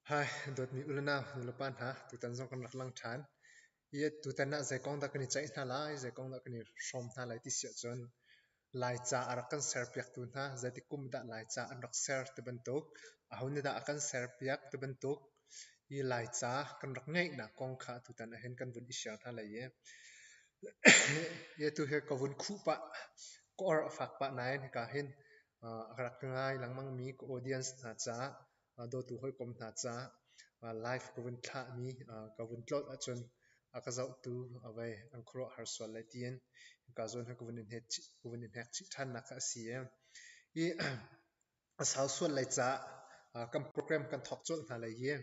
Hi, dawtmi u le nau, nulepa hna, tutan zong kan rak lang ṭhan. Hi tutan ah zei kong dah kan i ceih hna lai, zei kong dah kan i hrawm hna lai ti si ahcun Laica a rak kan serpiaktu hna, zeitik kum dah Laica an rak ser ti bantuk, aho nih dah a kan serpiak ti bantuk, hi Laica kan rak ngeihnak kong kha tutan ah hin kan vun i share hna lai i hi atu hi ka vun khuh pah, ka or a fak pah nain hika hin a rak ngai lengmangmi ka audience hna caah dawtu hawikom hna caah live ka vun thlahmi ka vun tlolh ahcun a ka zohtu a vei an khuaruahhar sual lai tiin hika zawn hi ka vun i hnek chih ṭhannak kha a si i hi a sau sual lai caah kan program kan thawk colh hna lai i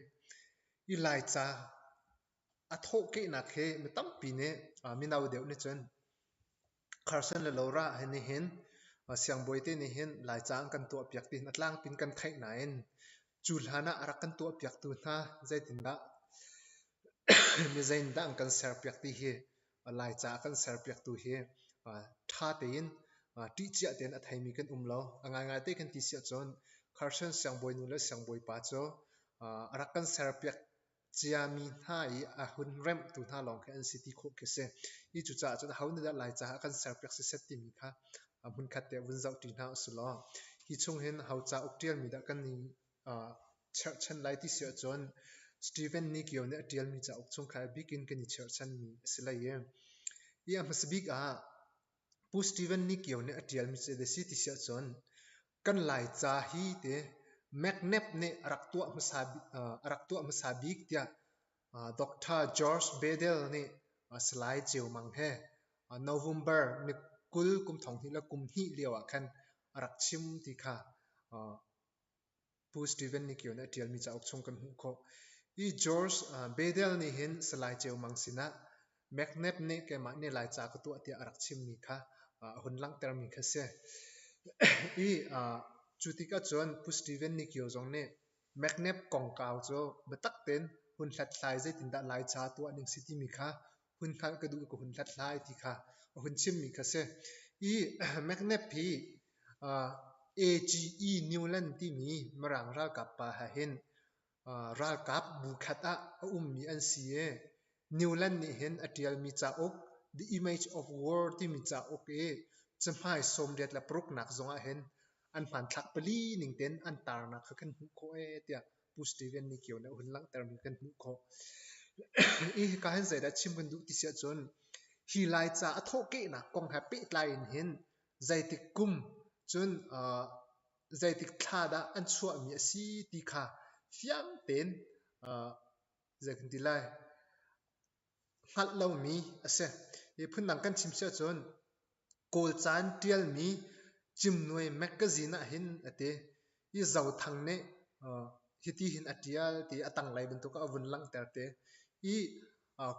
hi Laica a thawhkehnak hi mi tampi nih mino deuh nih cun Carson le Laura he nihin siangbawi te nih hin Laica an kan tuahpiak ti hin a tlangpi in kan theih nain cu hlan ah a rak kan tuahpiaktu hna zeitindah mi zeitindah an kan serpiak ti hi Laica a kan serpiaktu hi ṭha tein ṭihciah tein a theimi kan um lo. A ngaingai te kan ti si ahcun Carson siangbawinu le siangbawipa cu a rak kan serpiak ciami hna i a hun remhtu hna lawng khi an si ti khawh khi a si. Hi cucaah cun aho nih dah Laica a kan serpiak siseh timi kha hmunkhat te ah vun zohṭi hna usih law hi chung hin ho cauk ṭialmi dah kan i cherhchan lai ti si ahcun Stephen Nikio nih a ṭialmi cauk chung kha a bik in kan i cherhchanmi a si lai i hi a hmasa bik ah Pu Stephen Nikio nih a ṭialmi cu a si ti si ahcun Kan Laica hi ti McNab nih a rak tuah hmasa a rak tuah hmasa bik tiah Dr. George Bedell nih Salai Ceu Mang he November ni 20 kum thong hnih le kum hnih lio ah khan a rak chim ti kha Pu Stephen Nikio nih a ṭialmi cauk chung kan hmuh khawh. Hi George Bedell nih hin Salai Ceu Mang sinah McNab nih keimah nih Laica ka tuah tiah a rak chimmi kha a hun langhtermi kha a si. I cu tikah cun Pu Stephen Nikio zong nih McNab kongkau cu biatak tein hun hlathlai zeitindah Laica tuah ning si timi kha hun hngalh ka duh i ka hun hlathlai ti kha a hun chimmi kha a si. I McNab hi AGE Newland timi Mirang ralkap pa he hin ralkap bu khat ah a ummi an si i Newland nih hin a ṭialmi cauk The Image of War timi cauk i cahmai 86 nak zongah hin an hmanthlak pali ning tein an tarnak kha kan hmuh khawh ee tiah Pu Steven nih kio nih a hun langhtermi kan hmuh khawh. Hi hika hin zeidah chim kan duh ti si ahcun hi Laica a thawhkehnak kong he pehtlai in hin zeitik kum cun zeitik thla dah an chuahmi a si ti kha fiang tein zei kan ti lai hngalh lomi a si. Hi phundang kan chim si ahcun Kawlca in ṭialmi Cimnuai mekazin ah hin a ti. Hi Zothang nih hiti hin a ṭial ti a tanglei bantuk ah a vun langhter te. Hi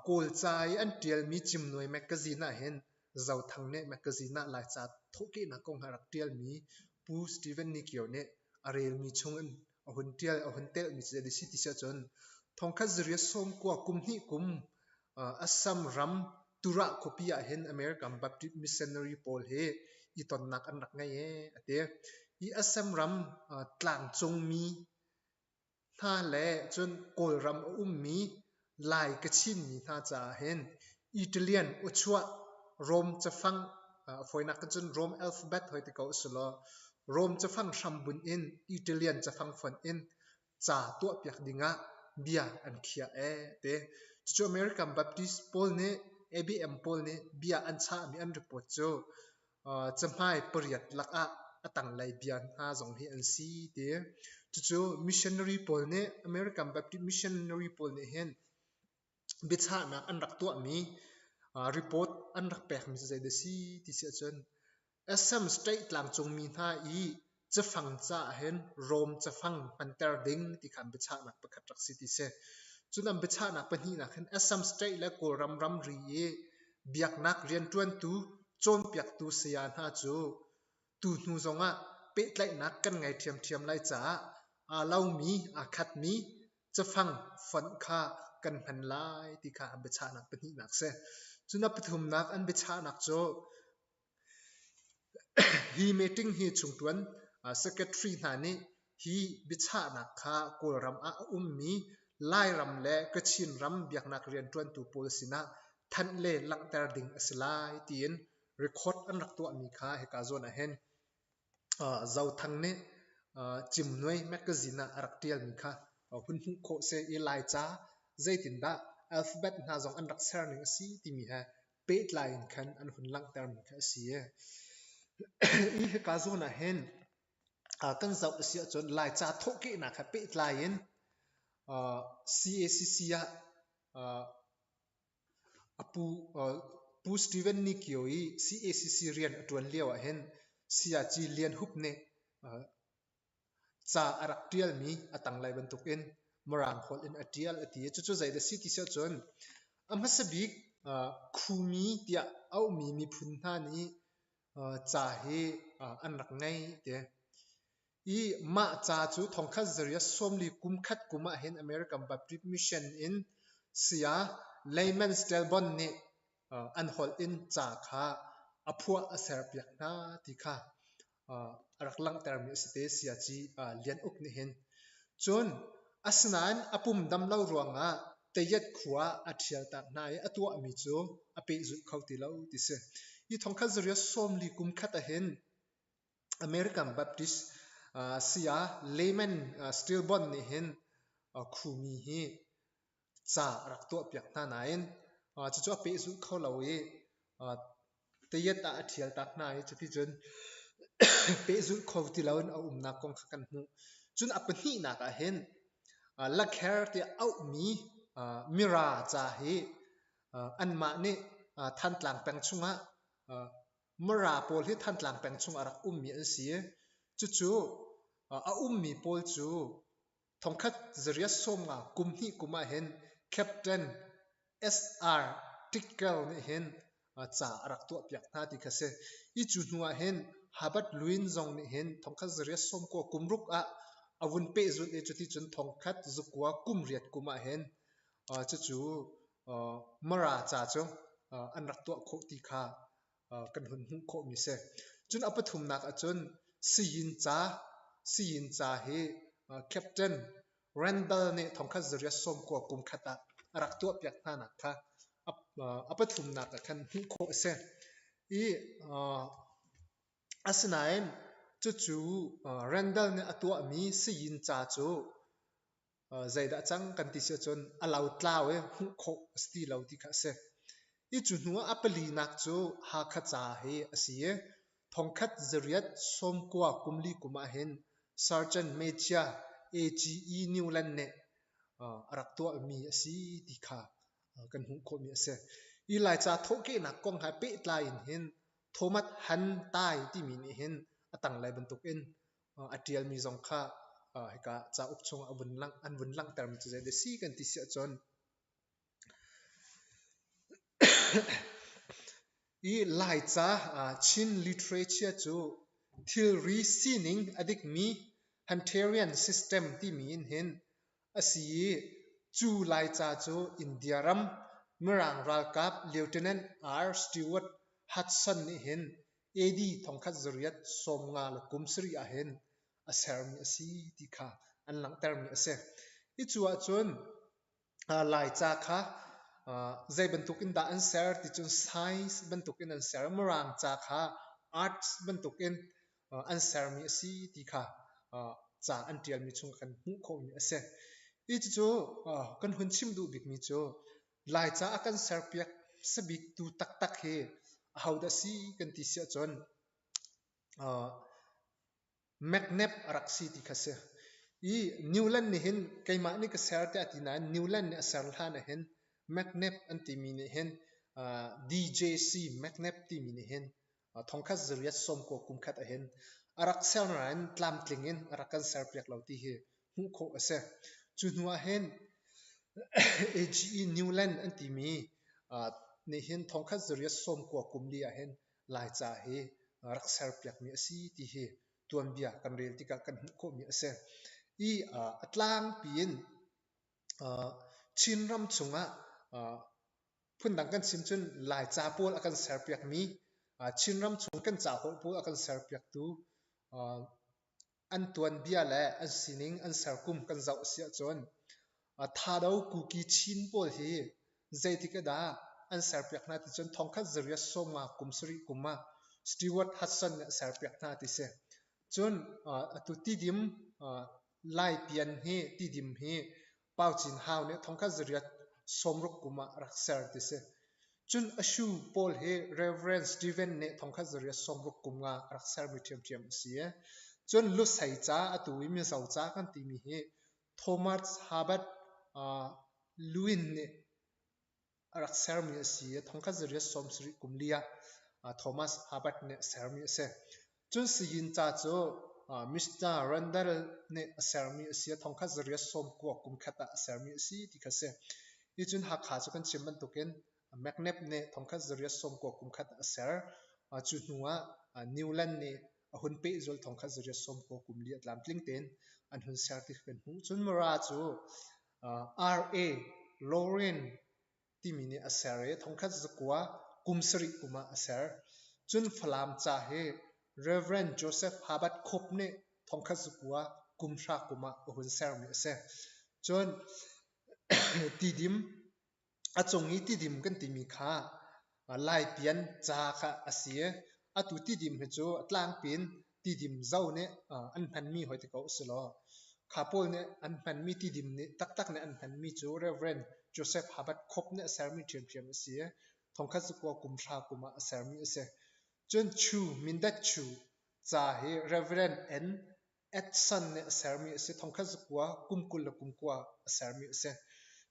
Kawlca i an ṭialmi Cimnuai mekazin ah hin Zothang nih mekazin ah Laica thawhkehnak kong a rak ṭialmi Pu Stephen Ni Kio nih a relmi chung in a hun ṭial a hun telhmi cu zei si ti si ahcun thongkhat zariat sawmkua kum hnih kum Assam ram Turah khuapi ah hin American Baptist missionary pawl hi i tonnak an rak ngei ee a ti. Hi Assam ram tlangcungmi hna le cun Kawlram a ummi Lai Kachin mi hna caah hin Italian awchuah Rome cafang a fawinak cun Rome alphabet hoi ti ko usulaw Rome cafang hrambunh in Italian cafang fonh in ca tuahpiak dingah bia an khiah ee ti. Cucu American Baptist pawl nih ABM pawl nih bia an chahmi an report cu cahmai pariat lakah a tanglei bia hna zong hi an si ti. Cucu missionary pawl nih American Baptist missionary pawl nih hin biachahnak an rak tuahmi report an rak pekmi cu zeidah si ti si ahcun Assam State tlangcungmi hna i cafang caah hin Rome cafang hmanter ding ti kha an biachahnak pakhat rak si ti si. Cun an biachahnak pahnihnak hin Assam State le Kawlram ramri i biaknak rianṭuantu cawnpiaktu saya hna cu tuhnu zongah pehtlaihnak kan ngei ṭhiamṭhiam lai caah aa lomi, aa khatmi cafang fonh kha kan hman lai ti kha an biachahnak pahnihnak si. Cun a pathumnak an biachahnak cu hi meeting hi chungṭuan secretary hna nih Hi biachahnak kha Kawlram ah a ummi Lairam le Kachin ram biaknak rianṭuantu pawl sinah thanh le langhter ding a si lai tiin record an rak tuahmi kha hika zawn ahhin Zothang nih Cimnuai magazine ah a rak ṭialmi kha hun hmuh khawh si i Laica zeitindah alphabet hna zong an rak ser ning a si timi he pehtlai in khan an hun langhtermi kha a si. Hi hika zawn ah hin kan zoh a si ahcun Laica thawhkehnak he pehtlai in CACC ah a pu Pu Steven Ni Kio i CACC rian a ṭuan lio ahhin Sayaci Lian Hup nih ca a rak ṭialmi a tanglei bantukin Mirang holh in a ṭial a ti i cucu zeidah a si ti si ahcun a hmasa bik Khumi tiah auhmi miphun hna nih ca hi an rak ngei ti. I mah ca cu thongkhat zariat 40 kum khat kum ahhin American Baptist Mission in saya Layman Stelbon nih an holh in ca kha a phuah a serpiak hna ti kha a rak langhtermi a si te Sayaci Lian Uk nih hin. Cun asinain a pum dam lo ruangah Tayet khua a ṭhialtak hna i a tuahmi cu a pehzulh kho ti lo ti si. Hi thongkhat zariat 40 kum khat ahhin American Baptist saya Layman Stilbon nih hin Khumi hi ca a rak tuahpiak hna nain cucu a pehzulh kho lo i Tayet ah a ṭhialtak hna i cuticun pehzulh kho ti loin a umnak kong kha kan hmuh. Cun a pahnihnak ah hin Lakher tiah auhmi Mira ca hi anmah nih Thantlang peng chungah Mara pawl hi Thantlang peng chungah a rak ummi an si i cucu a ummi pawl cu thongkhat zariat 50 kum hnih kum ah hin Captain S.R. Tickell nih hin ca a rak tuahpiak hna ti kha si. Hi cu hnu ah hin Herbert Lewin zong nih hin thongkhat zariat 90 kum ruk ah a vun pehzulh i cuticun thongkhat zakua kum riat kum ah hin cucu Mara ca cu an rak tuah khawh ti kha kan hun hmuh khawhmi si. Cun a pathumnak ahcun siyin ca, siyin ca hi Captain Randall nih thongkhat zariat 90 kum khat ah a rak tuahpiak hnanak kha a pathumnak ah khan hmuh khawh a si. I asinain cucu Randall nih a tuahmi siyin ca cu Zeidah cang kan ti si ahcun a lotlau i hmuh khawh a si ti lo ti kha a si. Hi cu hnu ah a palinak cu Hakha ca hi a si i thongkhat zariat 90 kum li kum ahhin Sergeant Major A.G.E. Newland nih a rak tuahmi a si ti kha kan hmuh khawhmi a si. Hi Laica thawhkehnak kong he pehtlai in hin Thomas Han Tai timi nih hin a tanglei bantukin a ṭialmi zong kha hika cauk chungah a vun langh, an vun langhtermi cu zeidah si kan ti si ahcun i Laica Chin literature cu thilri sining a dikmi Hunterian system timi in hin a si i cu Laica cu India ram Mirang ralkap Lieutenant R. Stewart Hudson nih hin AD thongkhat zariat 50 le kum sarih ahhin a sermi a si ti kha an langhtermi a si. Hi cu ahcun Laica kha zei bantuk in dah an ser ti cun science bantuk in an ser. Mirang ca kha arts bantuk in an sermi a si ti kha ca an ṭialmi chung kan hmuh khawhmi a si. Hi cucu kan hun chim duh bikmi cu Laica a kan serpiak sabiktu taktak hi ahodah si kan ti si ahcun McNab a rak si ti kha si. I Newland nih hin keimah nih ka ser tiah a ti nain Newland nih a ser hlan ah hin McNab an timi nih hin DJC McNab timi nih hin thongkhat zariat 90 kum khat ah hin a rak ser nain tlamtling in a rak kan serpiak lo ti hi hmuh khawh a si. Cu hnu ah hin AGE Newland an timi nih hin thongkhat zariat 90 kum li ah hin Laica hi rak serpiakmi a si ti hi tuanbia kan rel tikah kan hmuh khawhmi a si. I a tlangpi in Chinram chungah phundang kan chim cun Laica pawl a kan serpiakmi Chinram chung kan caholh pawl a kan serpiaktu. An tuanbia le an sining an serkum kan zoh a si ahcun Thado Kuki Chin pawl hi zeitik ah dah an serpiak hna ti cun thongkhat zariat sawmnga kum sarih kum ah Stewart Hudson nih a serpiak hna ti si. Cun atu Tidim Laipian hi Tidim hi Pau Cin Hau nih thongkhat zariat sawmruk kum ah a rak ser ti si. Cun Ashu pawl hi Reverend Stephen nih thongkhat zariat sawmruk kum nga a rak sermi ṭhiamṭhiam a si. Cun Lusei ca atu i Mizo ca kan timi hi Thomas Herbert Lewin nih a rak sermi a si i thongkhat zariat sawmsarih kum li ah Thomas Herbert nih a sermi a si. Cun Siyin ca cu Mr. Randall nih a sermi a si i thongkhat zariat sawmkua kum khat ah a sermi a si ti kha a si. Hi cun Hakha cu kan chim bantukin McNab nih thongkhat zariat sawmkua kum khat ah a ser. Cu hnu ah Newland nih a hun pehzul thongkhat zariat sawmkua kum li a tlamtling tein an hun ser ti kha kan hmuh. Cun Mara cu R.A. Loren timi nih a ser i thongkhat zakua kum sarih kum ah a ser. Cun Falam ca hi Rev. Joseph Herbert Cope nih thongkhat zakua kum hra kum ah a hun sermi a si. Cun Tidim A cung i tidim kan timi kha Laipian ca kha a si i atu tidim hi cu a tlangpi in tidim zo nih an hmanmi hoi ti ko a si law kha pawl nih an hmanmi tidim nih taktak nih an hmanmi cu Reverend Joseph Herbert Cope nih a sermi ṭhiamṭhiam a si i thongkhat zakua kum hra kum ah a sermi a si. Cun Chu Mindat Chu ca hi Reverend N. Edson nih a sermi a si. Thongkhat zakua kum 20 le kum kua a sermi a si.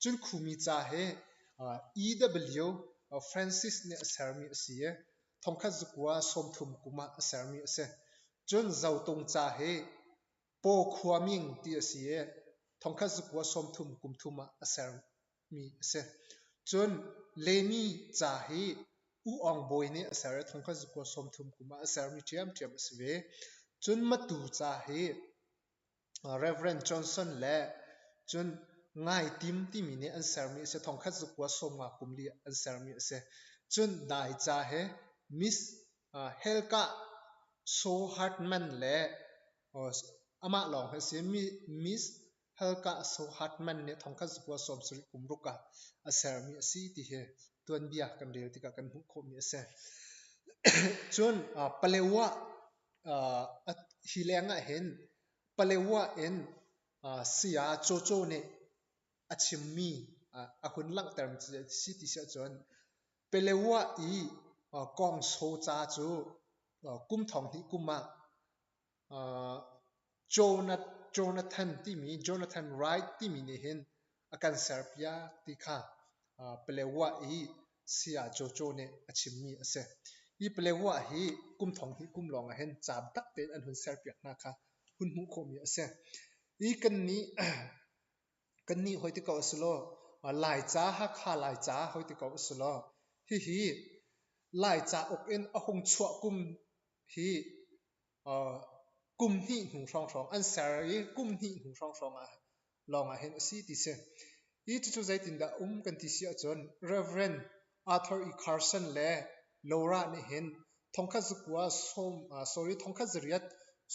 Cun Khumi ca hi E.W. Francis nih a sermi a si i thongkhat zakua 30 kum ah a sermi a si. Cun Zotung ca hi Paw Khua Ming ti a si i thongkhat zakua 30 kum thum ah a sermi mi a si. Cun Lemi ca hi U Aung Bawi nih a ser i thongkhat zakua 30 kum ah a sermi ṭhiamṭhiam a si ve. Cun Matu ca hi Reverend Johnson le cun Ngai Tim timi nih an sermi a si. Thongkhat zakua 50 kum li an sermi a si. Cun Dai ca hi Miss Helga Shaw Hartman le amah lawng hi a si. Miss Halkah Sohatman nih thongkhat zakua 70 kum ruk ah a sermi a si ti hi tuanbia kan rel tikah kan hmuh khawhmi a si. Cun Palewa hi leng ah hin Palewa in saya Coco nih a chimmi a hun langhter si ti si ahcun Palewa i Kawngso ca cu kum thong hnih kum ah Jonathan timi Jonathan Wright timi nih hin a kan serpiak ti kha Palewa i Saya Jojo nih a chimmi a si. Hi Palewa hi kum thong hnih kum lawng ah hin caam tak tein an hun serpiak hna kha hun hmuh khawhmi a si. Hi kannih kannih hoi ti ko a si law Laica Hakha Laica hoi ti ko a si law hihi Laica uk in a hung chuah kum hi kum hnih hnu hrawnghrang an ser i kum hnih hnu hrawnghrang ah lawngah hin a si ti si. Hi cucu zeitindah um kan ti si ahcun Reverend Arthur E. Carson le Laura nih hin thongkhat zakua sawm sorry thongkhat zariat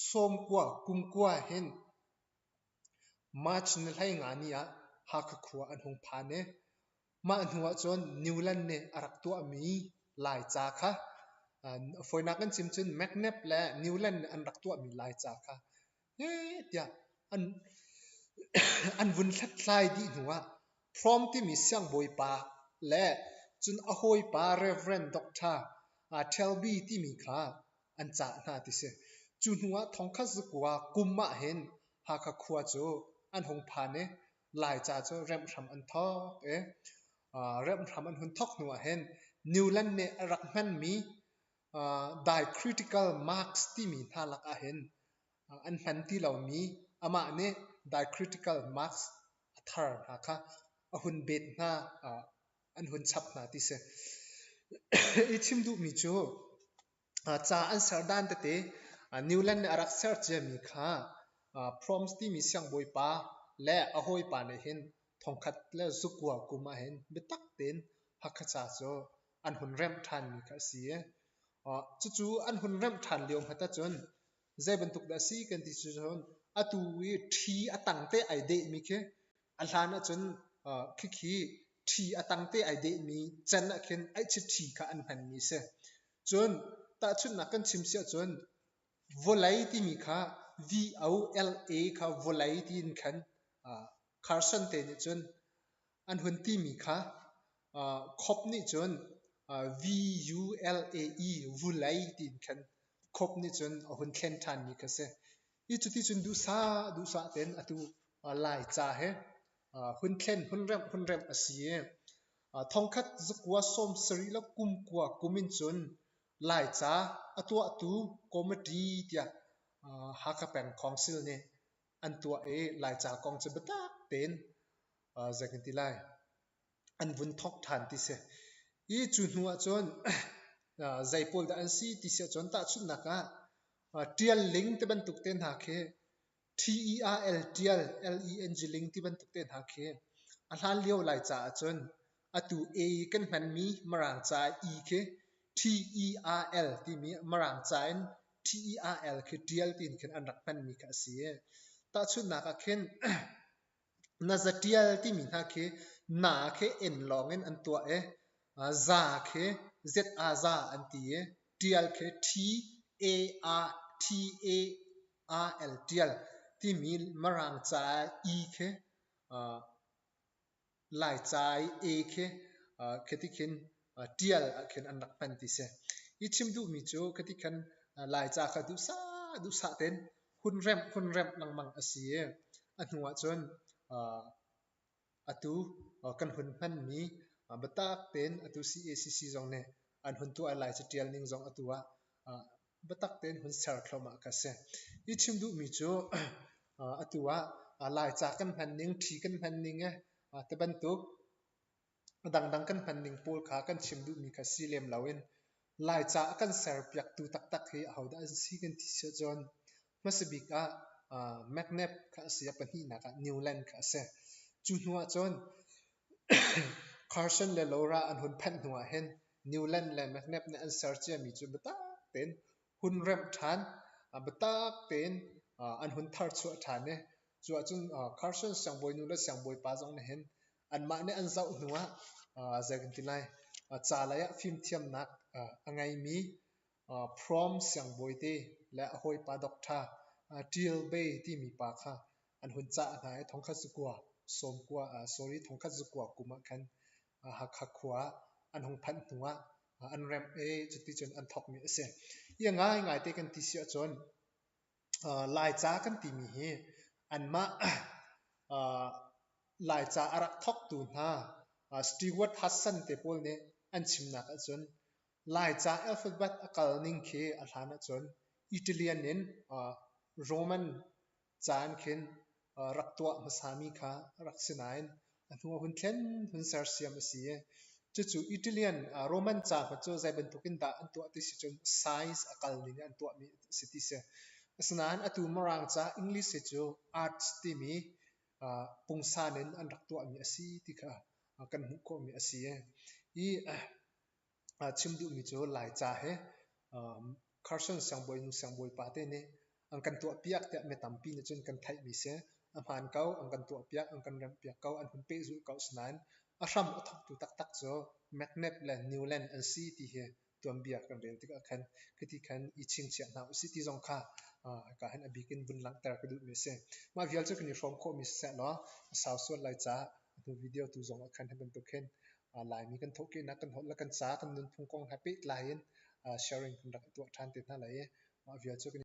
sawmkua kum kua hin March ni 15 ni ah Hakha khua an hung phan i mah hnu ahcun Newland nih a rak tuahmi Laica kha fawinak in chim cun McNab le Newland nih an rak tuahmi Laica kha heh tiah an an vun hlathlai dih hnu ah Prom timi siangbawipa le cun a hawipa Reverend Dr. Thelby timi kha an cah hna ti si. Cu hnu ah thongkhat zakua kum ah hin Hakha khua cu an hung phan i Laica cu remh hram an thawk i remh hram an hun thawk hnu ah hin Newland nih a rak hmanmi diacritical marks timi hna lak ah hin an hman ti lomi amah nih diacritical marks a thar hna kha a hun bet hna an hun chap hna ti si. I chim duhmi cu ca an ser dan tete Newland nih a rak ser ciami kha Proms timi siangbawipa le a hawipa nih hin thongkhat le zukua kum ah hin biatak tein Hakha ca cu an hun remh ṭhanmi kha a si i cucu an hun remh ṭhan lio hmat ahcun. Zei bantuk dah a si kan ti si cun atu i ṭhi a tangte ai dehmi khi a hlan ahcun khikhi ṭhi a tangte ai dehmi can ah khin aihchit ṭhi kha an hmanmi a si. Cun tahchunhnak kan chim si ahcun vawlei timi kha V-O-L-A kha vawlei tiin khan Carson te nih cun an hun timi kha Cope nih cun V-U-L-A-E vulei tiin khan Cope nih cun a hun thlen ṭhanmi kha a si. Hi cuticun duhsah duhsah tein atu Laica he hun thlen, hun remh, hun remh a si i thongkhat zakua 70 le kum kua kum in cun Laica a tuahtu committee tiah Hakha Peng Council nih an tuah i Laica kong cu biatak tein zei kan ti lai an vun thawk ṭhan ti si. I cu hnu ahcun zei pawl dah an si ti si ahcun tahchunhnak ah ṭial ling ti bantuk te hna khi T-E-A-L ṭial L-E-N-G ling ti bantuk te hna khi a hlan lio Laica ahcun atu A kan hmanmi Mirang ca E khi T-E-A-L timi Mirang ca in T-E-A-L khi ṭial tiin khin an rak hmanmi kha a si. Tahchunhnak ah khin na zatial timi hna khi na khi N lawng in an tuah i za khi Z-A za an ti i ṭial khi T-A-A T-A-A-L ṭial timi Mirang ca E khi Laica i A khi khiti khin ṭial ah khin an rak hman ti si. Hi chim duhmi cu khiti khan Laica kha duhsah duhsah tein hun remh hun remh lengmang a si i a hnu ahcun atu kan hun hmanmi biatak tein atu CACC zong nih an hun tuah i Laica ṭial ning zong atu ah biatak tein hun ser thluahmah kha a si. Hi chim duhmi cu atu ah Laica kan hman ning, ṭhi kan hman ning ti bantuk a dangdang kan hman ning pawl kha kan chim duhmi kha si lem loin Laica a kan serpiaktu taktak hi ahodah an si kan ti si ahcun hmasabik ah McNab kha a si, a pahnihnak ah Newland kha a si. Cu hnu ahcun Carson le Laura an hun phanh hnu ah hin Newland le McNab nih an ser ciami cu biatak tein hun remh ṭhan, biatak tein an hun tharchuah ṭhan i cu ahcun Carson siangbawinu le siangbawipa zong nih hin anmah nih an zoh hnu ah zei kan ti lai, ca lei ah fimthiamnak a ngeimi Prom siangbawite le a hawipa Doctor Teal Bay timi pa kha an hun cah hna i thongkhat zakua sawmkua sorry thongkhat zakua kum ah khan Hakha khua ah an hung phanh hnu ah an remh i cuticun an thawkmi a si. Hi a ngaingai te kan ti si ahcun Laica kan timi hi anmah Laica a rak thawktu hna Stewart Hudson te pawl nih an chimnak ahcun Laica alphabet a kal ning khi a hlan ahcun Italian in Roman ca in khin rak tuah hmasami kha a rak si nain a hnu ah hun thlen hun sersiam a si i cucu Italian Roman ca hmanh cu zei bantuk in dah an tuah ti si cun science a kal ning in an tuahmi a si ti si. Asinain atu Mirang ca English hi cu arts timi pungsan in an rak tuahmi a si ti kha kan hmuh khawhmi a si i chim duhmi cu Laica hi Carson siangbawinu siangbawipa te nih an kan tuahpiak tiah mi tampi nih cun kan theihmi si. A hmaan ko, an kan tuahpiak, an kan remhpiak ko, an hun pehzulh ko. Asinain a hram a thawktu taktak cu McNab le Newland an si ti hi tuanbia kan rel tikah khan khiti khan i chingchiah hna usih ti zong kha hika hin a bik in vun langhter ka duhmi a si. Mah vial cu kan i hrawm khawhmi siseh law a sau sual lai caah hnu video tu zong ah khan hi bantuk hin Laimi kan thawhkehnak kan holh le kan ca kan nunphung kong he pehtlai in sharing kan rak i tuah ṭhan te hna lai i mah vial cu kan.